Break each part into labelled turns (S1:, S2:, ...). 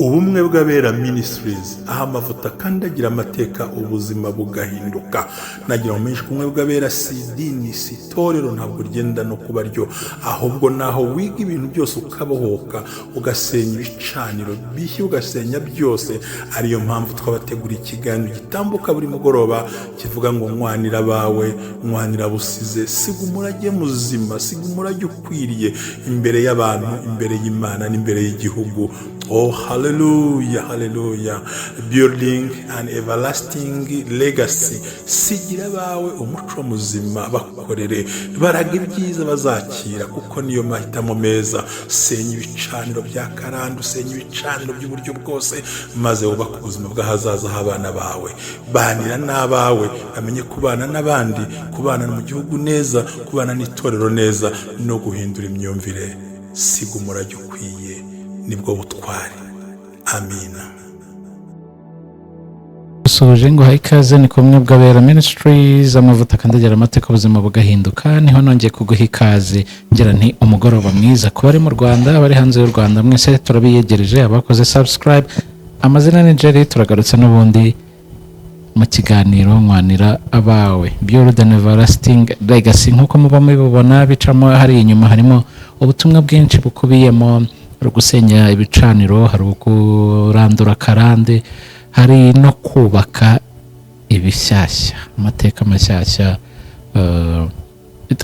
S1: Ubumwe bw'Abera Ministries, aho amavuta akandagira amateka, ubuzima bugahinduka. Nagira ngo menshi, ubumwe bw'Abera si idini, si itorero, ntabwo ryenda no kuba ryo, ahubwo naho wiga ibintu byose, ukabohoka, ugasenya ibicaniro bishya, ugasenya byose. Ariyo mpamvu twabategura ikiganiro gitambuka buri mugoroba kivuga ngo "Nywanira abawe, nywanira busize, siga umurage muzima, siga umurage ukwiriye imbere y'abantu, imbere y'Imana n'imbere y'igihugu." Oh, haleluya, haleluya! Building an everlasting legacy. Sigira abawe umuco muzima, bakorere, baraga ibyiza bazakira, kuko niyo mahitamo meza. Senya ibicaniro bya karande, usenya ibicaniro by'uburyo bwose, maze wubake ubuzima bw'ahazaza h'abana bawe. Banira n'abawe, bamenye kubana n'abandi, kubana mu gihugu neza, kubana n'itorero neza, no guhindura imyumvire. Siga umurage ukwiye, nibwo butwari. Amina.
S2: Usuhuje ngo uhaye ikaze, ni kumwe bw'Abera Ministries, amavuta akandagira amateka, ubuzima bugahinduka. Niho nongeye kuguha ikaze, ngira nti umugoroba mwiza ku bari mu Rwanda, abari hanze y'u Rwanda, mwese turabiyegereje. Abakoze subscribe, amazina ni Jerry. Turagarutse n'ubundi mu kiganiro "Nywanira Abawe", Build an Everlasting Legacy. Nk'uko muba mubibona bicamo hari inyuma, harimo ubutumwa bwinshi bukubiyemo: hari gusenya ibicaniro, hari kurandura karande, hari no kubaka ibishyashya, amateka mashyashya.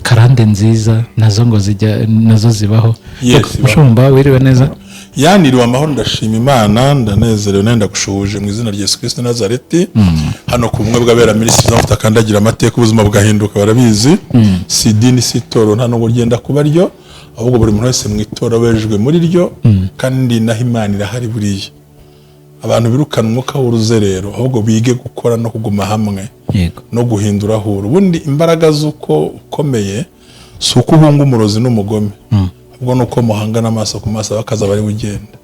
S2: Karande nziza nazo ngo zijya nazo zibaho.
S1: Yes.
S2: Mushumba, wiriwe neza?
S1: Yaniriwe amahoro, ndashima Imana, ndanezerewe. Nenda ndagushuhuje mu izina rya Yesu Kristo Nazareti, hano ku Bumwe bw'Abera Ministries, amavuta akandagira amateka, ubuzima bugahinduka. Barabizi, si idini, si itorero, nta nubwo ryenda kuba ryo, ahubwo buri muntu wese mu itorero abejejwe muri ryo. Kandi naho Imana irahari. Buriya abantu birukana umwuka w'uruzerero, ahubwo bige gukora no kuguma hamwe no guhindura aho uri. Ubundi imbaraga z'uko ukomeye si uko uhunga umurozi n'umugome, ahubwo ni uko muhangana amaso ku maso, bakaza bari ugenda.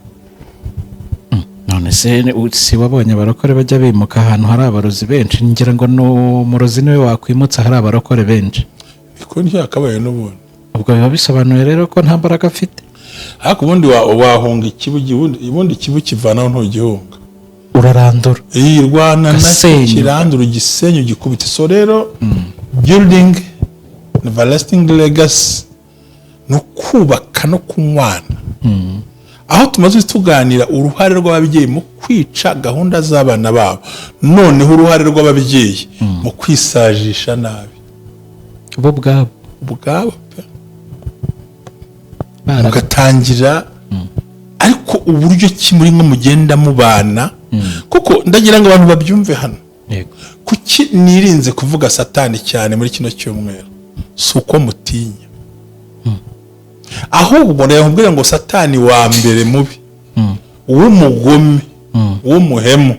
S2: None se si wabonye abarokore bajya bimuka ahantu hari abarozi benshi? Ngira ngo ni umurozi niwe wakwimutsa hari abarokore benshi.
S1: Niko ntiyakabaye n'ubundi.
S2: Ubwo biba bisobanuye rero ko nta mbaraga afite.
S1: Ariko ubundi wahunga ikibu, ubundi ikibu kivanaho, ntugihunga.
S2: Urarandura.
S1: Iyi rwana nacyo.
S2: Gasenya.
S1: Kirandura, ugisenye, ugikubite. So rero, building everlasting legacy ni ukubaka no kunywana, aho tumaze tuganira uruhare rw'ababyeyi mu kwica gahunda z'abana babo, noneho uruhare rw'ababyeyi mu kwisajisha nabi.
S2: Bo ubwabo.
S1: Ubwabo pe. Mugatangira, ariko uburyo ki murimo mugenda mubana, kuko ndagira ngo abantu babyumve hano. Kuki nirinze kuvuga Satani cyane muri kino cyumweru? Si uko mutinya, ahubwo ndababwira ngo Satani wa mbere mubi, w'umugome, w'umuhemu,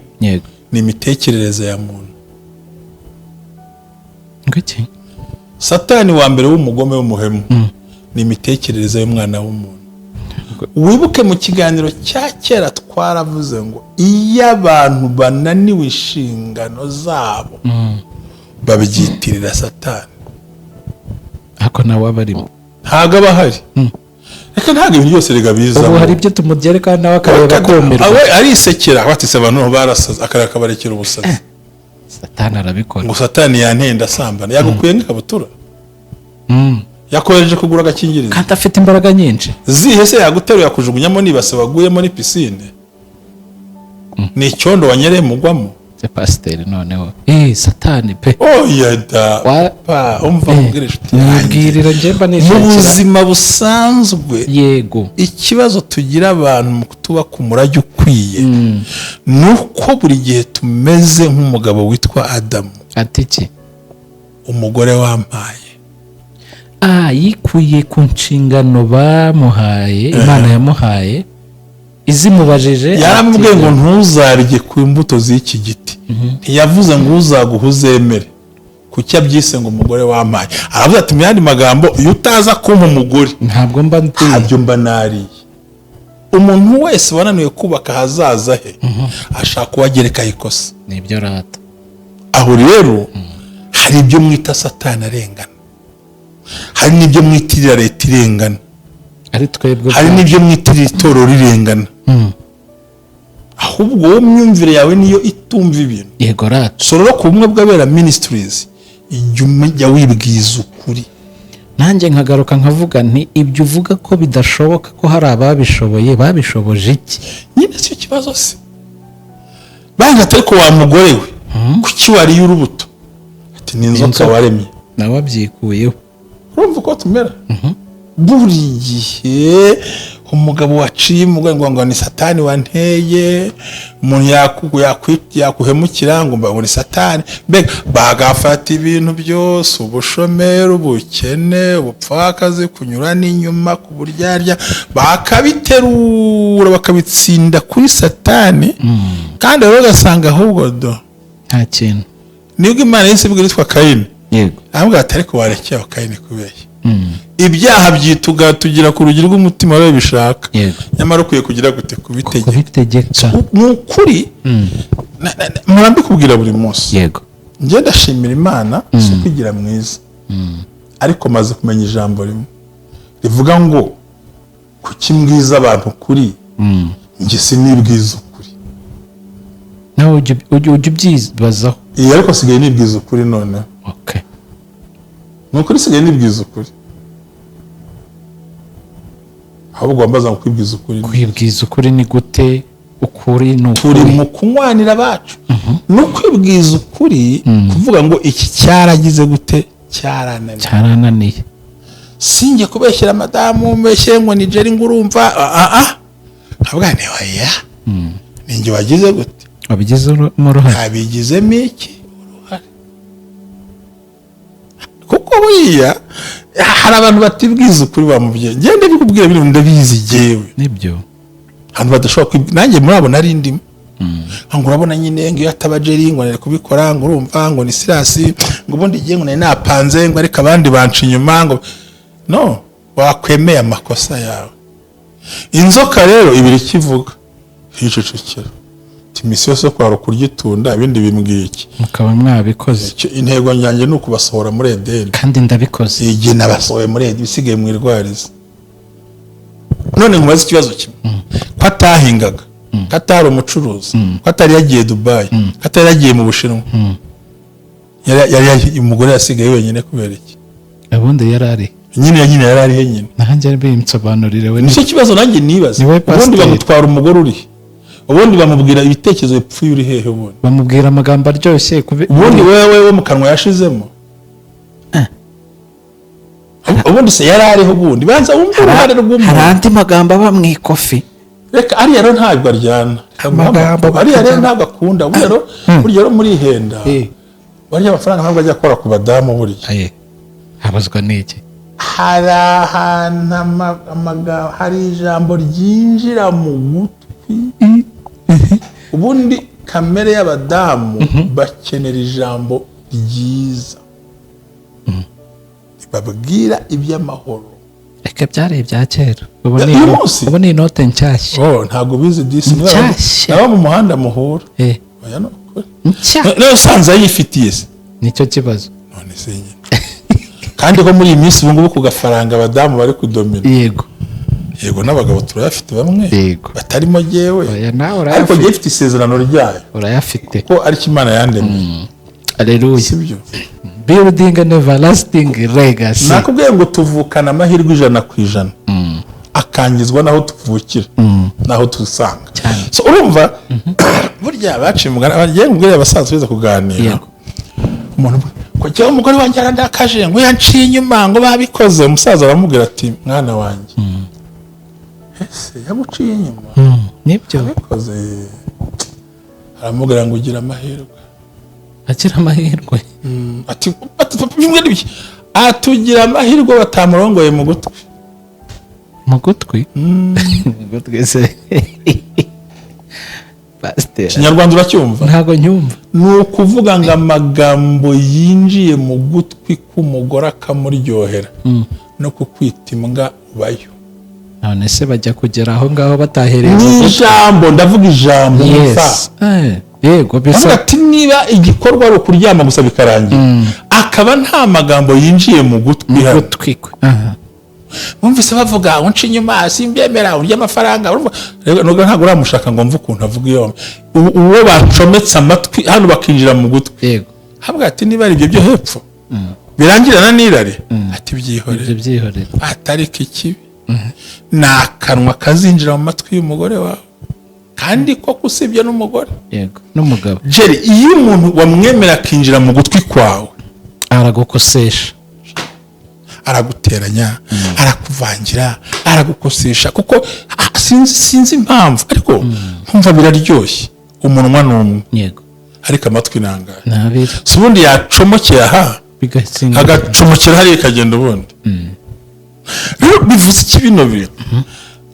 S1: ni imitekerereze ya muntu.
S2: Ngo iki?
S1: Satani wa mbere w'umugome, w'umuhemu, ni imitekerereze y'umwana w'umuntu. Wibuke mu kiganiro cya kera twaravuze ngo iyo abantu bananiwe inshingano zabo, babyitirira Satani.
S2: Ariko nawe aba arimo.
S1: Ntabwo aba ahari. Reka, ntabwo ibintu byose rega bizamo.
S2: Ubu hari ibyo tumugereka nawe akareba akumirwa.
S1: We arisekera, batise abantu barasaze, akareba akabarekera ubusazi.
S2: Satani arabikora.
S1: Ngo Satani yantenda asambana, yagukuye nk'ikabutura, yakohereje kugura agakingirizo.
S2: Kandi afite imbaraga nyinshi.
S1: Zihe se? Yaguteruye akujugunyamo n'ibase waguyemo, ni pisine, ni icyondo wanyereye ugwamo.
S2: Se pasiteri, noneho Satani pe.
S1: Oya da. Pa, umva nkubwire, inshuti yanjye.
S2: Nibwirira njye mba
S1: Mu
S2: nishakira.
S1: buzima busanzwe, ikibazo tugira abantu mu kutubaka umurage ukwiye ni uko buri gihe tumeze nk'umugabo witwa Adamu.
S2: Ati iki?
S1: Umugore wampaye.
S2: Ah, yikuye ku nshingano bamuhaye, Imana yamuhaye, izimubajije.
S1: Yaramubwiye ngo "Ntuzarye ku mbuto z'iki giti", ntiyavuze ngo "Uzaguha uzemere". Kuki abyise ngo "umugore wampaye"? Aravuga ati mu yandi magambo, iyo utaza kumpa umugore,
S2: ntabwo mba ndi
S1: ntabyo mba nariye. Umuntu wese wananiwe kubaka ahazaza he ashaka uwagerekaho ikosa.
S2: Nibyo rata.
S1: Aho rero hari ibyo mwita Satani arengana, hari n'ibyo mwitirira leta irengana,
S2: ari twebwe
S1: hari n'ibyo mwitirira itorero rirengana. Ahubwo wowe myumvire yawe niyo itumva ibintu.
S2: Yego rata.
S1: So rero, ku Bumwe bw'Abera Ministries, ijya umujya wibwiza ukuri.
S2: Nanjye nkagaruka nkavuga nti ibyo uvuga ko bidashoboka, ko hari ababishoboye, babishoboje iki?
S1: Nyine si ikibazo se banki atari ko wa mugore we, kuki wariye urubuto? Ati ni inzoka
S2: Inzoka.
S1: waremye.
S2: Nawe abyikuyeho.
S1: Urumva uko tumera buri gihe? Umugabo waciye umugore ngo ni Satani wanteye. Umuntu yakuhemukira ngo ni Satani. Mbega bagafata ibintu byose: ubushomeri, ubukene, ubupfakazi, kunyura n'inyuma, ku buryarya, bakabiterura bakabitsinda kuri Satani. Kandi rero ugasanga ahubwo do
S2: Nta kintu.
S1: Nibwo Imana yahise ibwira yitwa Kayini, ahubwo ati ariko warekeye aho Kayini kubeshya? Ibyaha byituga tugira ku rugi rw'umutima wawe bishaka, nyamara ukwiye kugira gute? Kubitegeka.
S2: Kubitegeka.
S1: Ni ukuri, mpora mbikubwira buri munsi. Njye ndashimira Imana, si ukwigira mwiza, ariko maze kumenya ijambo rimwe rivuga ngo kuki mbwiza abantu ukuri, njye sinibwiza ukuri?
S2: Nawe ujya ubyibazaho?
S1: Iyi ariko sigaye nibwiza ukuri noneho. Ni ukuri, sigaye nibwiza ukuri. Ahubwo wambaza ngo kwibwiza ukuri ni
S2: Kwibwiza ukuri ni gute? Ukuri ni
S1: Turi
S2: ukuri.
S1: mu kunywanira abacu no kwibwiza ukuri, kuvuga ngo iki cyaragize gute? Cyarananiye.
S2: Cyarananiye.
S1: Sinjye kubeshyera madamu, mbeshyere ngo ni Jerry, ngo urumva, ah ah, nkavuga ni oya, ni njye wagize gute?
S2: Wabigizemo uruhare.
S1: Ntabigizemo iki? Uruhare. Kuko buriya hari abantu batibwiza ukuri. Wa mubyeyi, ngende bikubwira bino, ndabizi jyewe.
S2: Nibyo.
S1: Ahantu badashobora nanjye muri abo nari ndimo. Ngo urabona nyine, ngo iyo ataba Jerry ngo nari kubikora, ngo urumva, ngo ni Sirasi, ngo ubundi igihe ngo nari napanze, ngo ariko abandi banca inyuma. Ngo no wakwemeye amakosa yawe. Inzoka rero ibiri ikivuga hicecekera, ati misiyo yose kwari ukurya itunda, ibindi bimbwiye iki?
S2: Mukaba mwabikoze.
S1: Intego yanjye ni ukubasohora muri Edeni.
S2: Kandi ndabikoze.
S1: Igihe nabasohoye muri Edeni, ibisigaye mu irwariza. None nkubaze ikibazo kimwe: ko atahingaga, ko atari umucuruzi, ko atari yagiye Dubayi, ko atari yagiye mu Bushinwa, umugore yasigaye wenyine kubera iki?
S2: Ubundi yari ari
S1: Nyine yari arihe nyine?
S2: Nanjye binsobanurire we.
S1: Nicyo kibazo nanjye nibaza.
S2: Niwe
S1: Ubundi
S2: pasiteri.
S1: bamutwara umugore urihe? Ubundi bamubwira ibitekerezo bipfuye uri hehe ubundi?
S2: Bamubwira amagambo aryoshye
S1: Ubundi wewe wo mu kanwa yashizemo. Ubundi se yari ariho? Ubundi banza wumve uruhare
S2: Hari
S1: rw'umuntu.
S2: andi magambo aba mu ikofi.
S1: Reka, ariya rero ntabwo aryana.
S2: Amagambo
S1: Ariya rero
S2: bakajya-
S1: ntabwo akunda. Burya rero murihenda. Burya amafaranga ntabwo ajya akora ku badamu burya.
S2: Aye. Abazwa n'iki?
S1: Hari ahantu hari ijambo ryinjira mu gutwi. Ubundi kamere y'abadamu, bakenera ijambo ryiza ribabwira iby'amahoro.
S2: Reka, byari ibya kera. Ubu ni
S1: Uyu munsi?
S2: Ubu ni inote nshyashya.
S1: Oh, ntabwo bizi disi.
S2: Nshyashya.
S1: Nabo mu muhanda muhura. Oya, ni ukuri.
S2: Nshya.
S1: Nawe usanze yifitiye se?
S2: Nicyo kibazo.
S1: None se nyine, kandi ko muri iyi minsi ubu ngubu ku gafaranga abadamu bari kudomina?
S2: Yego.
S1: Yego, n'abagabo turayafite bamwe, batarimo jyewe.
S2: Oya, nawe
S1: Ariko
S2: urayafite.
S1: jyewe mfite isezerano ryayo,
S2: Urayafite.
S1: ko aricyo Imana yandemeye.
S2: Aleluya.
S1: Sibyo?
S2: Building an everlasting legacy.
S1: Nakubwiye ngo tuvukana amahirwe 100%, akangizwa n'aho tuvukira n'aho tusanga.
S2: Cyane.
S1: So urumva, burya baciye umugani, bagiye mubwira abasaza biza kuganira. Umuntu ngo jyewe umugore wanjye arandakaje, ngo yanciye inyuma, ngo babikoze. Umusaza aramubwira ati mwana wanjye, ese yaguciye inyuma?
S2: Nibyo.
S1: Abikoze. Aramubwira ngo ugira amahirwe.
S2: Agira amahirwe.
S1: Ati papa, bimwe n'ibiki, atugira amahirwe batamurongoye mu gutwi.
S2: Mu gutwi, mu gutwi se, pasiteri?
S1: Ikinyarwanda uracyumva?
S2: Ntabwo nyumva.
S1: Ni ukuvuga ngo amagambo yinjiye mu gutwi k'umugore akamuryohera, no kukwita imbwa ubayo.
S2: None se bajya kugera aho ngaho batahereye mu
S1: Ni
S2: gutwi?
S1: ijambo, ndavuga ijambo gusa.
S2: Yes. Yego,
S1: Avuga
S2: bisa.
S1: ati niba igikorwa ari ukuryama gusa bikarangira, akaba nta magambo yinjiye mu gutwi
S2: Mu
S1: hano,
S2: gutwi kwe. Aha.
S1: Bumvise bavuga unca inyuma, simbyemera, urya amafaranga. Urumva rero, nubwo ntabwo uramushaka ngo mve ukuntu avuga, iyo uwo bacometse amatwi hano bakinjira mu gutwi, habwa ati niba ari ibyo byo hepfo birangirana n'irari, ati byihorere.
S2: Ibyo byihorere.
S1: Atariko ikibi ni akanwa kazinjira mu matwi y'umugore wawe, kandi koko usibye n'umugore,
S2: Yego, n'umugabo.
S1: Jerry, iyo umuntu wamwemera akinjira mu gutwi kwawe,
S2: aragukosesha.
S1: Araguteranya, arakuvangira, aragukosesha, kuko sinzi impamvu, ariko nkumva biraryoshye. Umunwa ni umwe, ariko amatwi ni angahe?
S2: Ni abiri.
S1: Si ubundi yacomokeye aha,
S2: bigatsinda,
S1: agacomokera hariya, ikagenda ubundi. Rero bivuze iki bino bintu?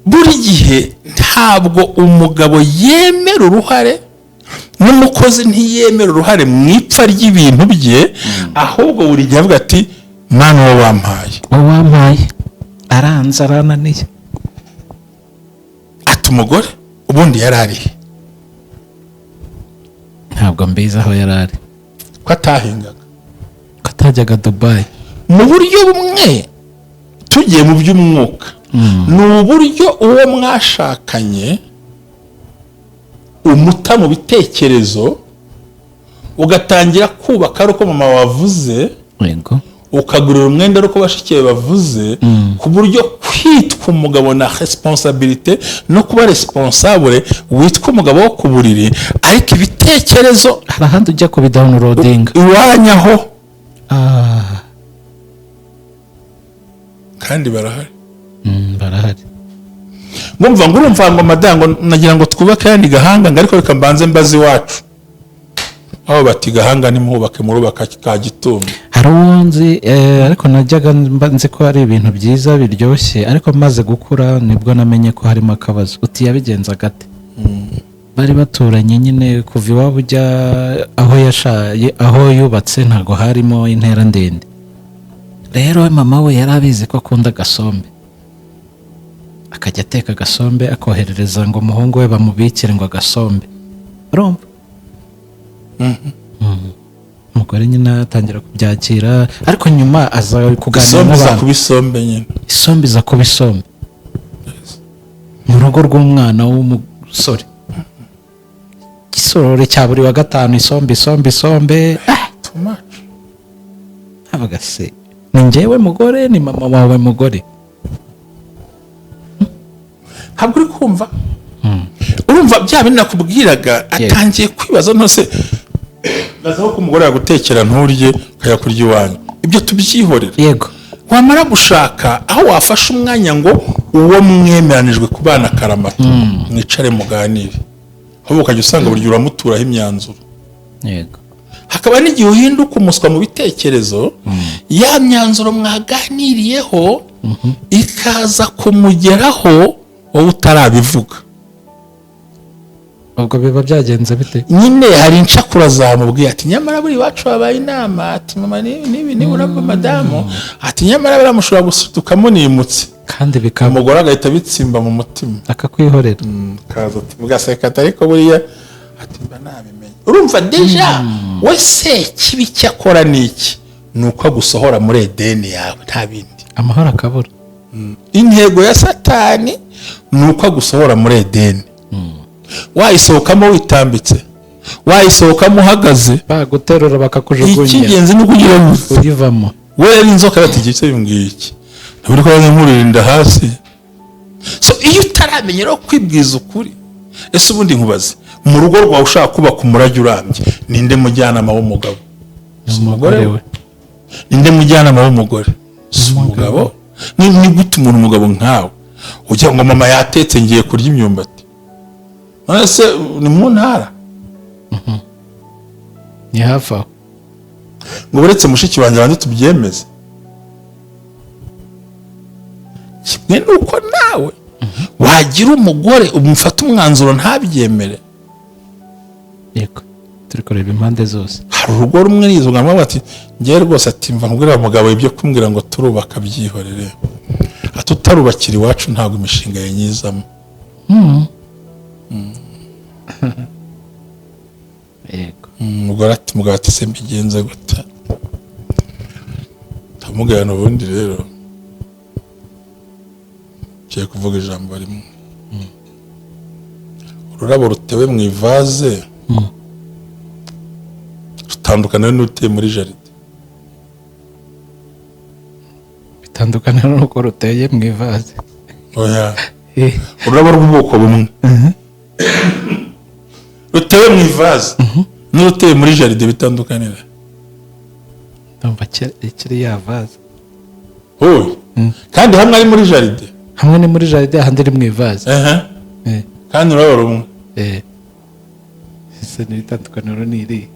S1: Buri gihe ntabwo umugabo yemera uruhare, n'umukozi ntiyemera uruhare mu ipfa ry'ibintu bye, ahubwo buri gihe avuga ati mwana, uwo wampaye,
S2: uwo wampaye aranze, arananiye.
S1: Ati umugore ubundi yari arihe?
S2: Ntabwo mbizi aho yari ari.
S1: Ko atahingaga?
S2: Ko atajyaga Dubayi?
S1: Mu buryo bumwe, tugiye mu by'umwuka, ni uburyo uwo mwashakanye umuta mu bitekerezo, ugatangira kubaka ari uko mama wavuze, ukagurira umwenda ari uko bashiki bawe bavuze, ku buryo kwitwa umugabo na responsabilité no kuba responsable, witwa umugabo wo ku buriri, ariko ibitekerezo
S2: hari ahandi ujya kubidownloadinga.
S1: Iwanyu aho.
S2: Ah,
S1: kandi barahari.
S2: Barahari.
S1: Ngumva ngo urumva ngo madamu, ngo nagira ngo twubake ayandi gahanga, ngo ariko reka mbanze mbaze iwacu, aho bati gahanga nimuhubake, murubaka ka gitumbi.
S2: Hari uwo nzi, ariko najyaga mba nzi ko ari ibintu byiza biryoshye, ariko maze gukura nibwo namenye ko harimo akabazo. Uti yabigenzaga ate? Bari baturanye nyine, kuva iwabo ujya aho yashaye, aho yubatse, ntabwo harimo intera ndende. Rero mama we yari abizi ko akunda agasombe, akajya ateka agasombe, akoherereza ngo umuhungu we bamubikire ngo agasombe, urumva? Umugore nyine atangira kubyakira, ariko nyuma aza kuganira
S1: Isombe iza
S2: n'abantu.
S1: Kuba isombe nyine.
S2: Isombe iza kuba isombe mu rugo rw'umwana w'umusore, igisorori cya buri wa gatanu, isombe, isombe, isombe. Ah,
S1: Too much.
S2: Avuga se ni njyewe mugore, ni mama wawe mugore?
S1: Ntabwo uri kumva. Urumva bya bindi nakubwiraga, atangiye kwibaza ntose bazaho ko umugore yagutekera nturye, ukajya kurya iwanyu. Ibyo tubyihorere. Wamara gushaka aho wafashe umwanya ngo uwo mwemeranijwe kubana akaramata, mwicare muganire, ahubwo ukajya usanga buri gihe uramuturaho imyanzuro. Hakaba n'igihe uhinduka umuswa mu bitekerezo, ya myanzuro mwaganiriyeho ikaza kumugeraho wowe utarabivuga.
S2: Ubwo biba byagenze bite?
S1: Nyine hari incakura zamubwiye ati nyamara buri iwacu habaye inama, ati mama nibi nibi nibura madamu, ati nyamara baramushobora gusutuka munimutse.
S2: Kandi bikaba.
S1: Umugore agahita abitsimba mu mutima.
S2: Akakwihorera.
S1: Kaza ati mugaseka, ariko buriya ati mba nabimenye. Urumva déjà we se kibi icyo akora ni iki? Ni uko agusohora muri Edeni yawe, nta bindi.
S2: Amahoro akabura.
S1: Intego ya Satani ni uko agusohora muri Edeni, wayisohokamo witambitse, wayisohokamo uhagaze,
S2: baguterura bakakujugunya,
S1: icy'ingenzi ni ukugira ngo
S2: uyivamo.
S1: We yari inzoka, bati igice bimbwiye iki? Ntiburi ko nkurinda hasi. So iyo utaramenya rero kwibwiza ukuri, ese ubundi nkubaze, mu rugo rwawe ushaka kubaka umurage urambye, ninde mujyanama w'umugabo? Si umugore we? Ninde mujyanama w'umugore? Si umugabo? Ni gute umuntu, umugabo nkawe, ugira ngo mama yatetse, ngiye kurya imyumbati? None se ni mu ntara?
S2: Ni hafi aho.
S1: Ngo uretse mushiki wanjye abanze tubyemeze. Kimwe nuko nawe wagira umugore umufata umwanzuro ntabyemere.
S2: Yego, turi kureba impande zose.
S1: Hari urugo rumwe nizunga ati ngewe rwose, ati mva nkubwira mugabo, ibyo kumbwira ngo turubaka byihorere, ati utarubakira iwacu ntabwo imishinga yanyizamo. Umugore ati mugabo ati se mbigenze gute? Ndamubwira ubundi rero. Ngiye kuvuga ijambo rimwe. Ururabo rutewe mu ivaze rutandukana n'uruteye muri jardin.
S2: Bitandukana n'uko ruteye mu ivaze?
S1: Oya. Ururabo rw'ubwoko bumwe rutewe mu ivaze n'uruteye muri jardin bitandukanira?
S2: Ndumva ikiri ya vaze.
S1: Oya. Kandi hamwe ari muri jardin.
S2: Hamwe ni muri jardin, ahandi ari mu ivaze.
S1: Kandi ururabo rumwe.
S2: Ese ni itandukaniro ni irihe?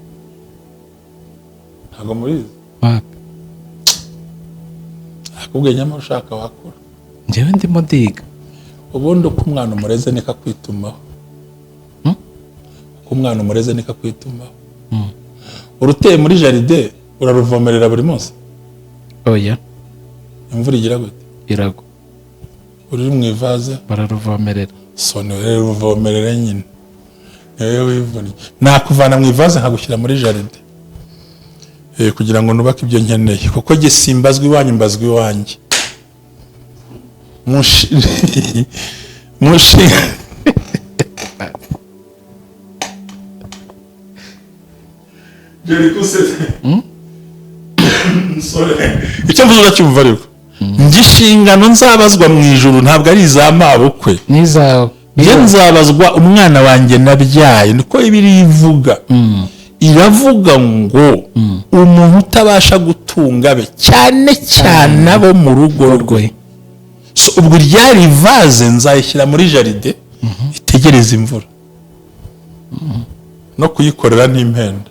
S1: Ntabwo murizi?
S2: Wapi.
S1: Akubwiye, nyamara ushaka wakura.
S2: Njyewe ndimo ndiga.
S1: Ubundi uko umwana umureze niko akwitumaho. Uko umwana umureze niko akwitumaho. Uruteye muri jardin uraruvomerera buri munsi?
S2: Oya.
S1: Imvura igira gute?
S2: Iragwa.
S1: Uri mu ivaze?
S2: Bararuvomerera.
S1: So ni rero ruvomerera nyine, ni wowe wivunnye. Nakuvana mu ivaze nkagushyira muri jardin kugira ngo nubake ibyo nkeneye, kuko jye simbazwa iwanyu, mbazwa iwanjye. Mushi Jerry kusetse. Sorry. Icyo mvuze uracyumva, ariko njye inshingano nzabazwa mu ijuru ntabwo ari iza mabukwe.
S2: N'izawe.
S1: Njye nzabazwa umwana wanjye nabyaye, niko Bibiliya ivuga. Iravuga ngo umuntu utabasha gutunga abe, cyane cyane abo mu rugo rwe. So, ubwo ryari vaze nzayishyira muri jardin itegereze imvura, no kuyikorera n'impenda.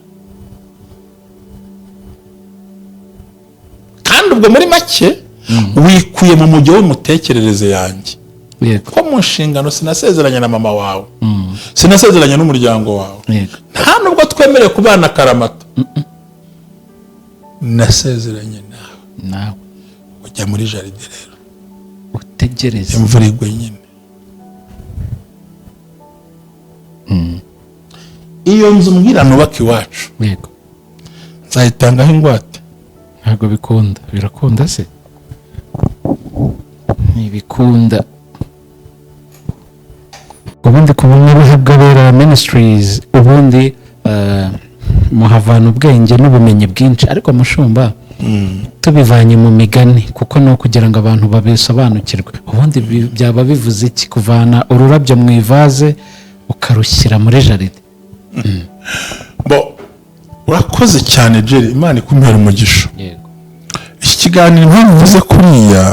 S1: Kandi ubwo muri make wikuye mu mujyo w'umutekerereze yanjye, ko mu nshingano sinasezeranye na mama wawe, sinasezeranye n'umuryango wawe, nta nubwo twemerewe kubana akaramata. Nasezeranye nawe.
S2: Nawe.
S1: Ujya muri jardin rero.
S2: Utegereze.
S1: Imvura igwe nyine. Iyo nzu mbwira nubaka iwacu, nzayitangaho ingwate?
S2: Ntabwo bikunda. Birakunda se? Ntibikunda. Ubundi ku Bumwe bw'Abera Ministries, ubundi muhavana ubwenge n'ubumenyi bwinshi. Ariko mushumba, tubivanye mu migani, kuko ni ukugira ngo abantu babisobanukirwe, ubundi byaba bivuze iki kuvana ururabyo mu ivaze ukarushyira muri jardin?
S1: Bo, urakoze cyane Jerry, Imana ikumpera umugisha. Iki kiganiro, impamvu uvuze kuriya,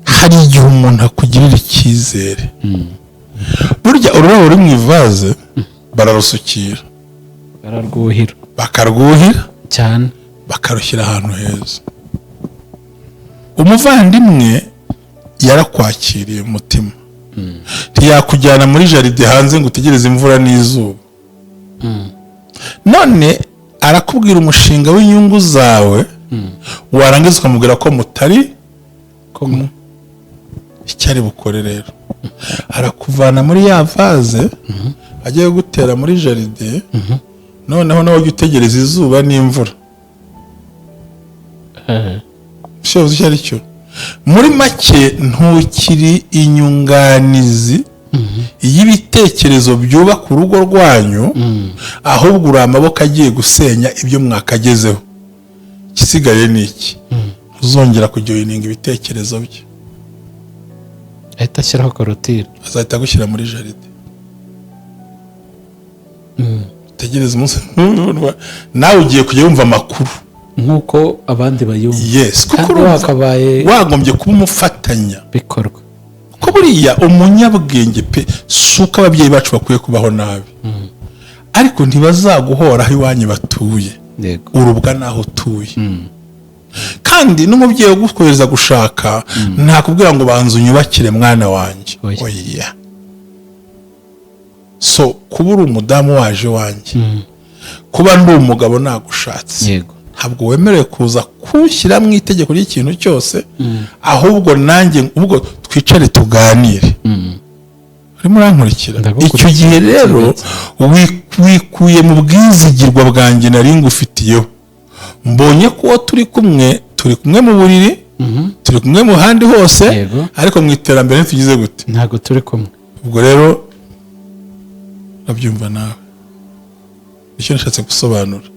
S1: hari igihe umuntu akugirira icyizere. Burya ururabo ruri mu ivaze bararusukira,
S2: Bararwuhira.
S1: bakarwuhira
S2: Cyane.
S1: bakarushyira ahantu heza. Umuvandimwe yarakwakiriye umutima, ntiyakujyana muri jardin hanze ngo utegereze imvura n'izuba. None arakubwira umushinga w'inyungu zawe, warangiza ukamubwira ko mutari
S2: Kumwe.
S1: Icyo ari bukore rero, arakuvana muri ya vaze agiye gutera muri jardin, noneho nawe ujya utegereza izuba n'imvura. Shobuze icyo ari cyo, muri make ntukiri inyunganizi y'ibitekerezo byubaka urugo rwanyu, ahubwo uri amaboko agiye gusenya ibyo mwakagezeho. Igisigaye ni iki? Ntuzongera kujoininga ibitekerezo bye.
S2: Ahita ashyiraho clôture.
S1: Azahita agushyira muri jardin, utegereze umunsi nawe ugiye kujya wumva amakuru
S2: Nk'uko abandi bayumva.
S1: Yes, kuko
S2: Kandi
S1: urumva
S2: wakabaye
S1: wagombye kuba umufatanya
S2: bikorwa.
S1: Kuko buriya umunyabwenge pe, si uko ababyeyi bacu bakwiye kubaho nabi, ariko ntibazaguhoraho iwanyu batuye. Urubwa n'aho utuye. Kandi n'umubyeyi ugukohereza gushaka ntakubwira ngo banza unyubakire mwana wanjye.
S2: Oya.
S1: Oya. So kuba uri umudamu waje iwanjye, kuba ndi umugabo nagushatse, ntabwo wemerewe kuza kunshyira mu itegeko ry'ikintu cyose, ahubwo nanjye ubwo twicare tuganire. Urimo urankurikira?
S2: Ndagukurikira.
S1: Icyo gihe rero wikuye mu bwizigirwa bwanjye nari ngufitiyeho. Mbonye ko uwo turi kumwe, turi kumwe mu buriri. Turi kumwe mu handi hose, ariko mu iterambere ntitugize gute?
S2: Ntabwo turi kumwe.
S1: Ubwo rero urabyumva nawe icyo nashatse gusobanura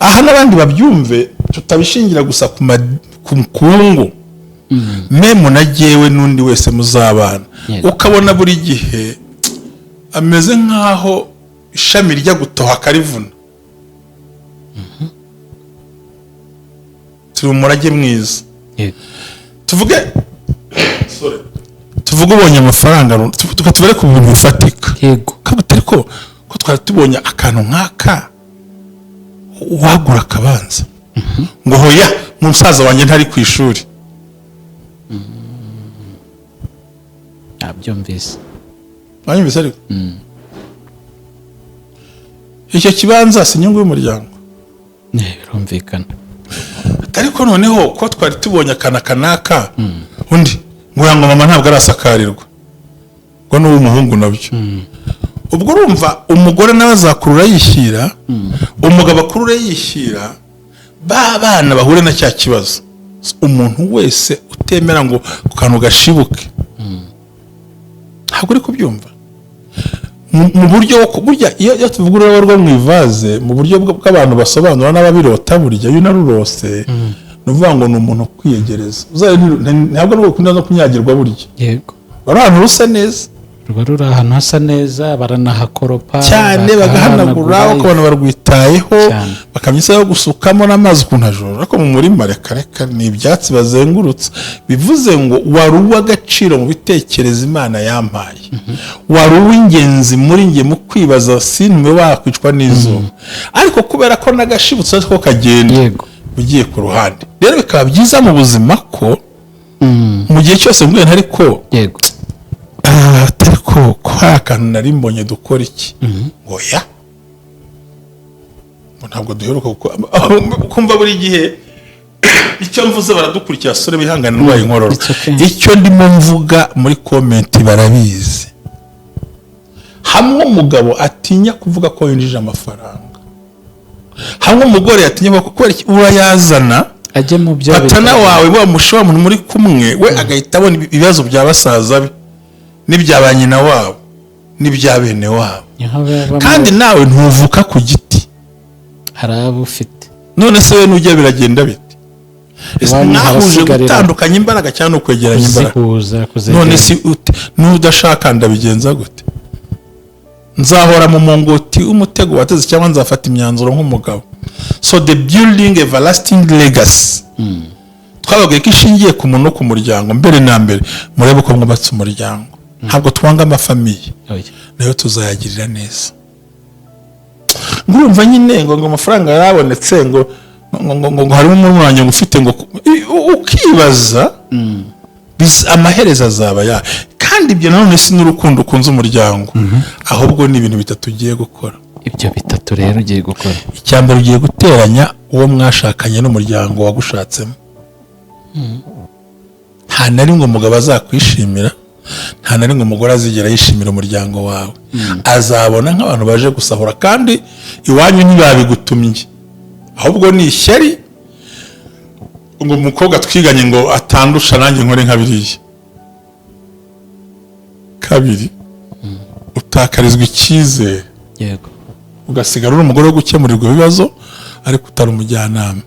S1: aha, n'abandi babyumve, tutabishingira gusa ku bukungu, même na jyewe n'undi wese muzabana, ukabona buri gihe ameze nk'aho ishami rijya gutoha akarivuna. Turi mu murage mwiza. Tuvuge, sorry, tuvuge ubonye amafaranga tubare ku bintu bifatika. Kabuta, ariko ko twari tubonye akantu nk'aka, wagura akabanza? Ngo hoya, musaza wanjye ntari ku ishuri.
S2: Nabyumvise.
S1: Wanyumvise? Ariko icyo kibanza si inyungu y'umuryango?
S2: Birumvikana.
S1: Ariko noneho ko twari tubonye akana kanaka, undi ngo ngo mama ntabwo arasakarirwa, ngo n'uw'umuhungu nabyo. Ubwo urumva umugore nawe azakurura yishyira, umugabo akurure yishyira, ba bana bahure na cya kibazo. Umuntu wese utemera ngo ku kantu gashibuke, ntabwo uri kubyumva mu buryo burya iyo tuvuga ururabo rwo mu ivaze, mu buryo bw'abantu basobanura n'ababirota, burya iyo unarurose ni ukuvuga ngo ni umuntu ukwiyegereza. Ntabwo ari ukunda no kunyagirwa burya. Bari ahantu rusa neza.
S2: Ruba ruri ahantu hasa neza, baranahakoropa,
S1: cyane, bagahanagura, ukabona barwitayeho, bakamenya isaha yo gusukamo n'amazi ukuntu ajora. Ariko mu murima, reka reka, ni ibyatsi bazengurutse. Bivuze ngo wari uw'agaciro mu bitekerezo Imana yampaye, wari uw'ingenzi muri njye mu kwibaza sintume wakwicwa n'izuba, ariko kubera ko n'agashibutse ko kagenda, ugiye ku ruhande. Rero bikaba byiza mu buzima ko mu gihe cyose mbwiye ariko ariko ko hari akantu nari mbonye, dukora iki? Ngo ya, ngo ntabwo duheruka kumva buri gihe icyo mvuze baradukurikira. Sore, bihangane, ndwaye inkorora.
S2: It's okay.
S1: Icyo ndimo mvuga muri comment barabizi. Hamwe umugabo atinya kuvuga ko yinjije amafaranga, hamwe umugore atinya kuvuga ko, kubera iki? Urayazana,
S2: ajye mu byo
S1: partner wawe, wa mushuti, muntu muri kumwe, we agahita abona ibibazo bya basaza be n'ibya ba nyina wabo n'ibya bene wabo.
S2: Niho baba.
S1: Kandi nawe ntuvuka ku giti.
S2: Hari abo ufite.
S1: None se we nujya biragenda bite? Ese
S2: Iwanyu
S1: mwahuje
S2: harasigarira.
S1: gutandukanya imbaraga cyangwa ni ukwegeranya imbaraga?
S2: Kuzihuza, kuzegeranya.
S1: None si n'udashaka ndabigenza gute? Nzahora mu mungoti w'umutego wateze, cyangwa nzafata imyanzuro nk'umugabo? So the building everlasting legacy, twababwiye ko ishingiye ku muntu no ku muryango. Mbere na mbere murebe uko mwubatse umuryango. Ntabwo twanga amafamille,
S2: Oya.
S1: nayo tuzayagirira neza. Ngurumva nyine ngo amafaranga yarabonetse, ngo harimo umwanya ngo ufite, ngo ukibaza amaherezo azaba ya. Kandi ibyo nanone si n'urukundo ukunze umuryango, ahubwo ni ibintu bitatu ugiye gukora.
S2: Ibyo bitatu rero ugiye gukora?
S1: Icya mbere, ugiye guteranya uwo mwashakanye n'umuryango wagushatsemo. Nta na rimwe umugabo azakwishimira, nta na rimwe umugore azigera yishimira umuryango wawe. Azabona nk'abantu baje gusahura, kandi iwanyu ntibabigutumye, ahubwo ni ishyari, ngo umukobwa twiganye ngo atandusha, nanjye nkore nka biriya. Kabiri, utakarizwa icyizere, ugasigara uri umugore wo gukemurirwa ibibazo ariko utari umujyanama.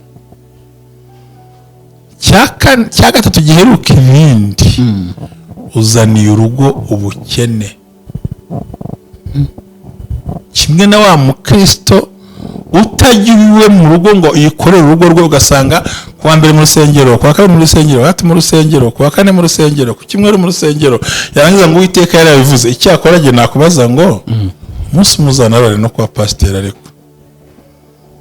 S1: Cya gatatu giheruka ibindi, uzaniye urugo ubukene. Kimwe na wa mukristo utajya iwe mu rugo ngo yikorere urugo rwe, ugasanga ku wa mbere mu rusengero, ku wa kabiri mu rusengero, ku wa gatatu mu rusengero, ku wa kane mu rusengero, ku cyumweru mu rusengero, yarangiza ngo Uwiteka yarabivuze. Icyakora jye nakubaza ngo umunsi muzanarare no kwa pasiteri, ariko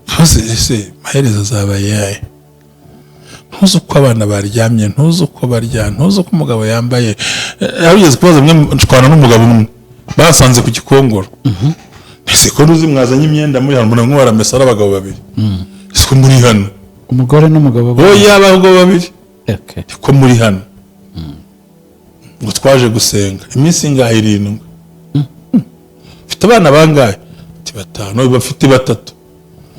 S1: ntuzi ese amaherezo azaba ayahe? Ntuzi uko abana baryamye, ntuzi uko barya, ntuzi uko umugabo yambaye. Wigeze kubaza mwe nshwana n'umugabo umwe basanze ku Gikongoro? Ese ko ntuzi mwazanye imyenda muri hano, mbona baramesa ari abagabo babiri, ese ko muri hano?
S2: Umugore n'umugabo?
S1: Oya, abagabo babiri. Ko muri hano? Ngo twaje gusenga iminsi ingahe? 7. Mfite abana bangahe? Ati batanu. Bafite batatu.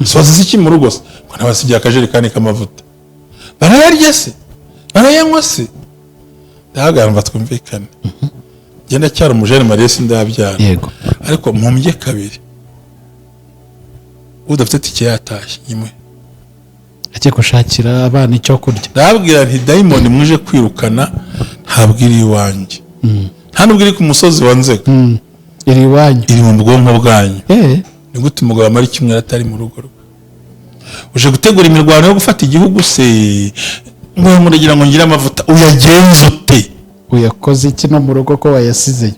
S1: So basize iki mu rugo se? Ngo nabasigiye akajerekani k'amavuta. Barayarya se? Barayanywa se? Ndahagarara, twumvikane, ngenda cyari umujene marié, sindabyara. Ariko mpumbye kabiri, udafite tike yatashye nyimwe.
S2: Ajye gushakira abana icyo kurya.
S1: Ndababwira nti: "Dayimoni mwije kwirukana ntabwo iri iwanjye, nta nubwo iri ku musozi wa Nzega."
S2: Iri iwanyu.
S1: Iri mu bwonko bwanyu. Ni gute umugabo amara icyumweru atari mu rugo rwe? Uje gutegura imirwano yo gufata igihugu se? Ngo muragira ngo ngire amavuta, uyagenze ute?
S2: Uyakoze iki no mu rugo ko wayasizeyo?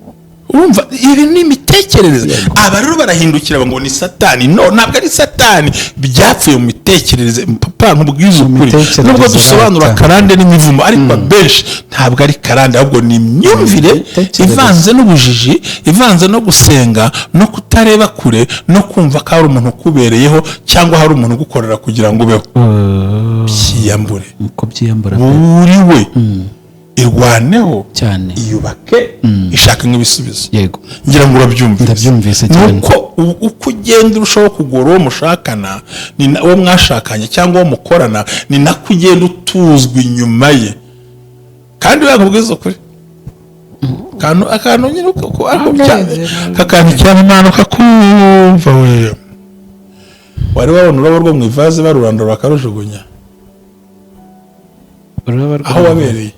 S1: Urumva, ibi ni imitekerereze. Aba rero barahindukira ngo ni Satani. No, ntabwo ari Satani, byapfuye mu mitekerereze. Papa, nkubwize
S2: Mu
S1: ukuri,
S2: mitekerereze.
S1: Nubwo dusobanura
S2: Rata.
S1: karande n'imivumo, ariko abenshi ntabwo ari karande, ahubwo ni imyumvire
S2: Imitekerereze.
S1: ivanze n'ubujiji, ivanze no gusenga no kutareba kure, no kumva ko hari umuntu ukubereyeho cyangwa hari umuntu ugukorera kugira ngo ubeho. Byiyambure.
S2: Uko byiyambura pe.
S1: Buriwe irwaneho,
S2: Cyane.
S1: iyubake, ishaka nk'ibisubizo. Ngira ngo urabyumvise.
S2: Ndabyumvise cyane.
S1: Nuko uko ugenda urushaho kugora uwo mushakana, ni uwo mwashakanye cyangwa uwo mukorana, ni nako ugenda utuzwa inyuma ye. Kandi bakubwiza ukuri, akantu nyine ariko akantu cyane Imana ukakumva. We, wari wabona ururabo rwo mu ivaze barurandura bakarujugunya?
S2: Ururabo
S1: Aho wabereye?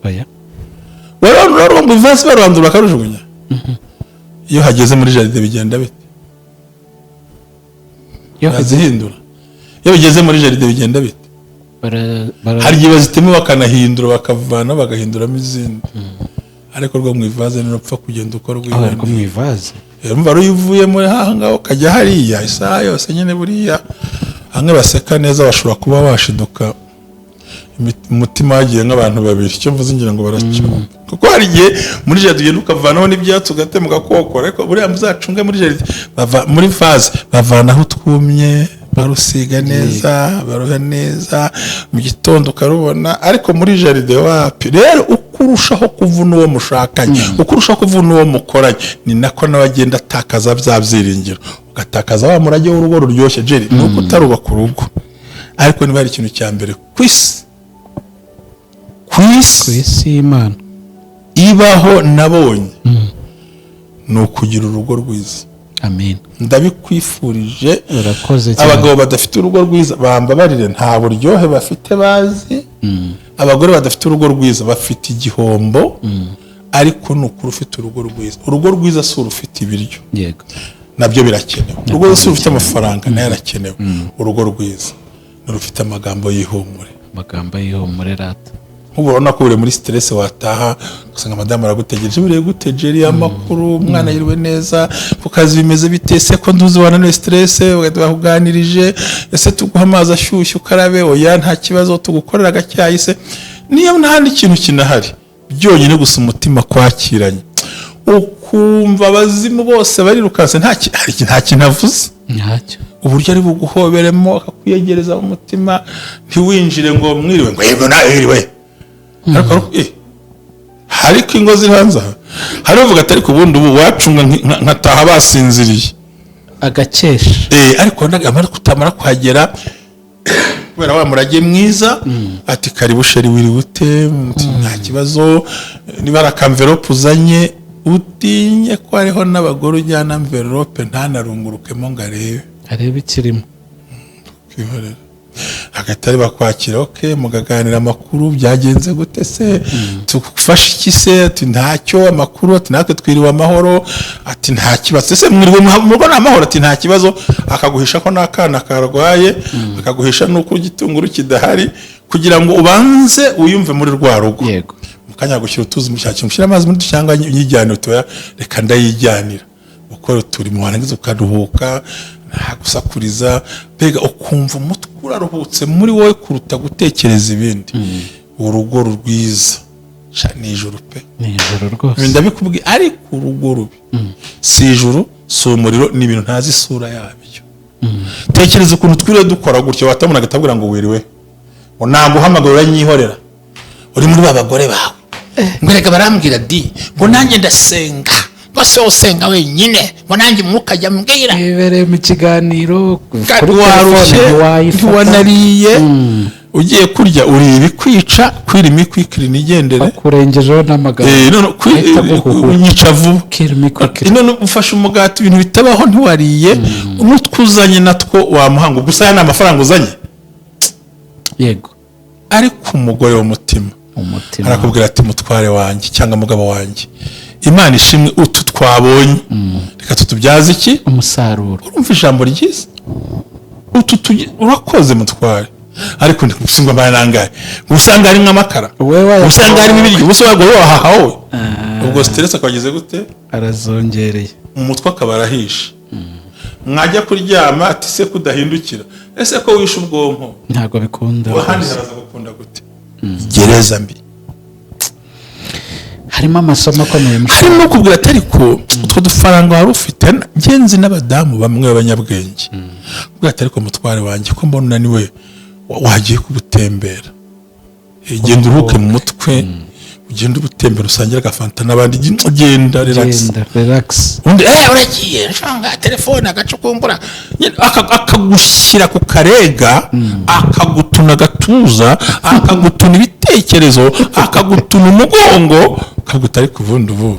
S2: Oya.
S1: Wari wabona ururabo rwo mu ivaze barurandura bakarujugunya? Iyo hageze muri jardin bigenda bite?
S2: Iyo
S1: Bazihindura. Iyo bigeze muri jardin bigenda bite? Hari igihe bazitema bakanahindura, bakavana bagahinduramo izindi, ariko rwo mu ivaze ntirupfa kugenda uko
S2: Aho
S1: rwiboneye.
S2: Rwo mu ivaze.
S1: Urumva, iyo uvuyemo aha ngaho ukajya hariya isaha yose nyine, buriya hamwe baseka neza bashobora kuba bashiduka umutima wagiye nk'abantu babiri. Icyo mvuze ngira ngo baracyumva, kuko hari igihe muri jardin ugenda ukavanaho n'ibyatsi, ugatema, ugakokora. Ariko buriya muzacunge muri jardin, bava muri vase bavanaho utwumye, barusiga neza, baruha neza, mu gitondo ukarubona. Ariko muri jardin wapi. Rero uko urushaho kuvuna uwo mushakanye, uko urushaho kuvuna uwo mukoranye, ni nako nawe agenda atakaza bya byiringiro, ugatakaza wa murage w'urugo ruryoshye. Jerry, ni uko utarubaka urugo, ariko niba hari ikintu cya mbere ku isi, ku isi
S2: Ku isi y'Imana
S1: ibaho nabonye, ni ukugira urugo rwiza.
S2: Amen.
S1: Ndabikwifurije.
S2: Urakoze cyane.
S1: Abagabo badafite urugo rwiza, bambabarire, nta buryohe bafite bazi. Abagore badafite urugo rwiza bafite igihombo. Ariko ni ukuri, ufite urugo rwiza, urugo rwiza si urufite ibiryo, nabyo birakenewe. Urugo rwiza si urufite amafaranga, nayo arakenewe. Urugo rwiza ni urufite amagambo y'ihumure.
S2: Amagambo y'ihumure rata.
S1: Nk'ubu urabona ko uri muri stress, wataha ugasanga madamu aragutegereje: "Buriye gute Jerry? Amakuru? Umwana yiriwe neza? Ku kazi bimeze bite se? Ko ntuzi wananiwe stress?" Bagahita bakuganirije: "Ese tuguha amazi ashyushye ukarabe?" "Oya, nta kibazo." "Tugukorera agacyayi se?" Niyo nta n'ikintu kinahari, byonyine gusa umutima kwakiranye, ukumva abazimu bose barirukanse. Nta kintu avuze,
S2: Ntacyo.
S1: uburyo ari buguhoberemo, akakwiyegereza mu mutima, ntiwinjire ngo "Mwiriwe", ngo "Yego, nawe wiriwe". Ariko ariko ingo ziri hanze aha, hari uvuga ati: "Ariko ubundi ubu wacunga nkataha basinziriye."
S2: Agakesha.
S1: Ariko amara kutamara kuhagera, kubera wa murage mwiza, ati: "Karibu chéri, wiriwe ute?" Uti: "Nta kibazo." Niba ari akamverope uzanye, utinye ko hariho n'abagore ujyana mverope ntanarungurukemo ngo arebe.
S2: Arebe ikirimo.
S1: Kwihorera, hagati ari bakwakira, ok, mukaganira amakuru: "Byagenze gute se? Tugufashe iki se?" Ati: "Ntacyo, amakuru." Ati: "Natwe twiriwe amahoro." Ati: "Nta kibazo." "Ese mwiriwe mu rugo ni amahoro?" Ati: "Nta kibazo." Akaguhisha ko n'akana karwaye, akaguhisha n'uko igitunguru kidahari, kugira ngo ubanze wiyumve muri rwa rugo. Mu kanya gushyira utuzi mu cyangwa ushyira amazi muri cyangwa nyijyanira, utoya, reka ndayijyanira, ukora uturimo, warangiza ukaruhuka, nta gusakuriza. Mbega ukumva umutwe uraruhutse muri wowe kuruta gutekereza ibindi. Urugo rwiza sha, ni ijuru pe.
S2: Ni ijoro rwose.
S1: Ibi ndabikubwiye. Ariko urugo rubi si ijuru, si umuriro, ni ibintu ntazi isura yabyo. Tekereza ukuntu twiriwe dukora gutyo, watamuna agatabwira ngo "Wiriwe", ngo "Naguhamagara uranyihorera, uri muri ba bagore bawe", ngo "Reka barambwira di", ngo "Nanjye ndasenga", ngo "Se usenga wenyine", ngo "Nanjye umwuka ajya ambwira."
S2: Wibereye mu kiganiro
S1: Kandi
S2: kuri telefone,
S1: warushye,
S2: ntiwayifata.
S1: Ntiwanariye. Ugiye kurya, uriye ibikwica, kwirima ikwikira nigendere.
S2: Bakurengejeho n'amagambo.
S1: None
S2: Ahita aguhuhura.
S1: Unyica vuba.
S2: Kill me quickly.
S1: None ufashe umugati, ibintu bitabaho, ntiwariye, n'utwo uzanye natwo wamuhanga. Gusa aya ni amafaranga uzanye. Ariko umugore w'umutima
S2: Umutima.
S1: arakubwira ati: "Mutware wanjye cyangwa mugabo wanjye, Imana ishimwe, utu twabonye reka tutubyaze iki?"
S2: Umusaruro.
S1: Urumva ijambo ryiza, utu urakoze mutware, ariko ngo mbaye nangahe? Usanga harimo amakara,
S2: Wowe
S1: usanga harimo ibiryo, ubusa wagore wahaha wowe. Ubwo stress akaba gute?
S2: Arazongereye.
S1: Mu mutwe akaba arahishe. Mwajya kuryama ati: "Se kudahindukira? Ese ko wishe ubwonko?"
S2: Ntabwo bikunda.
S1: Ahandi haraza gukunda gute? Gereza mbi.
S2: Harimo amasomo akomeye
S1: Harimo kubwira ati: "Ariko utwo dufaranga wari ufite." Ngenzi n'abadamu bamwe b'abanyabwenge kubwira ati: "Ariko mutware wanjye, ko mbona unaniwe, wagiye kubutembera? Genda uruhuke mu mutwe, ugende ubutembera, usangire agafanta n'abandi, genda relax."
S2: Genda relax.
S1: Undi uragiye nshanga telefone agacukumbura. Nyine akagushyira ku karega, akagutuna agatuza, akagutuna ibitekerezo, akagutuna umugongo, akaguta. Ariko ubundi ubu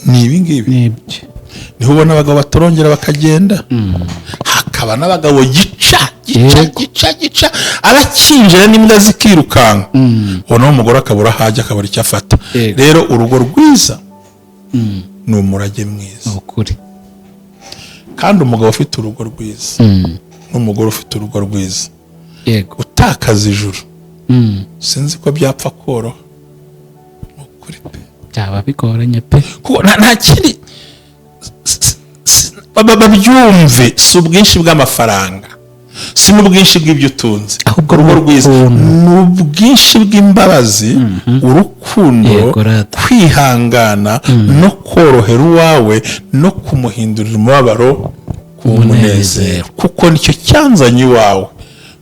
S1: ni ibi ngibi.
S2: Nibyo.
S1: Niho ubona abagabo batorongera bakagenda, hakaba n'abagabo gica gica, gica gica, abakinjira n'imbwa zikirukanka. Ubona umugore akabura aho ajya, akabura icyo afata. Rero urugo rwiza ni umurage mwiza.
S2: Ni ukuri.
S1: Kandi umugabo ufite urugo rwiza n'umugore ufite urugo rwiza, utakaza ijuru, sinzi ko byapfa koroha. Ni ukuri pe.
S2: Byaba bigoranye pe.
S1: Kuko nta kindi babyumve, si ubwinshi bw'amafaranga, si n'ubwinshi bw'ibyo utunze.
S2: Ahubwo
S1: urugo rwiza
S2: urukundo.
S1: Ni ubwinshi bw'imbabazi, urukundo,
S2: Yego, rata.
S1: kwihangana no korohera uwawe no kumuhindurira umubabaro ku
S2: Umunezero.
S1: munezero, kuko nicyo cyanzanye iwawe,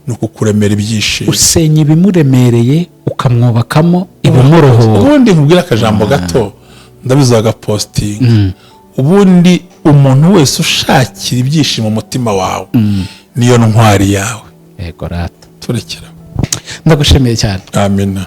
S1: ni ukukuremera ibyishimo.
S2: Usenya ibimuremereye, ukamwubakamo ibimurohora.
S1: Ubundi nkubwire akajambo gato, ndabizi agapositinga. Ubundi umuntu wese ushakira ibyishimo umutima wawe, niyo ntwari yawe.
S2: Yego rata.
S1: Turekera.
S2: Ndagushimiye cyane.
S1: Amina.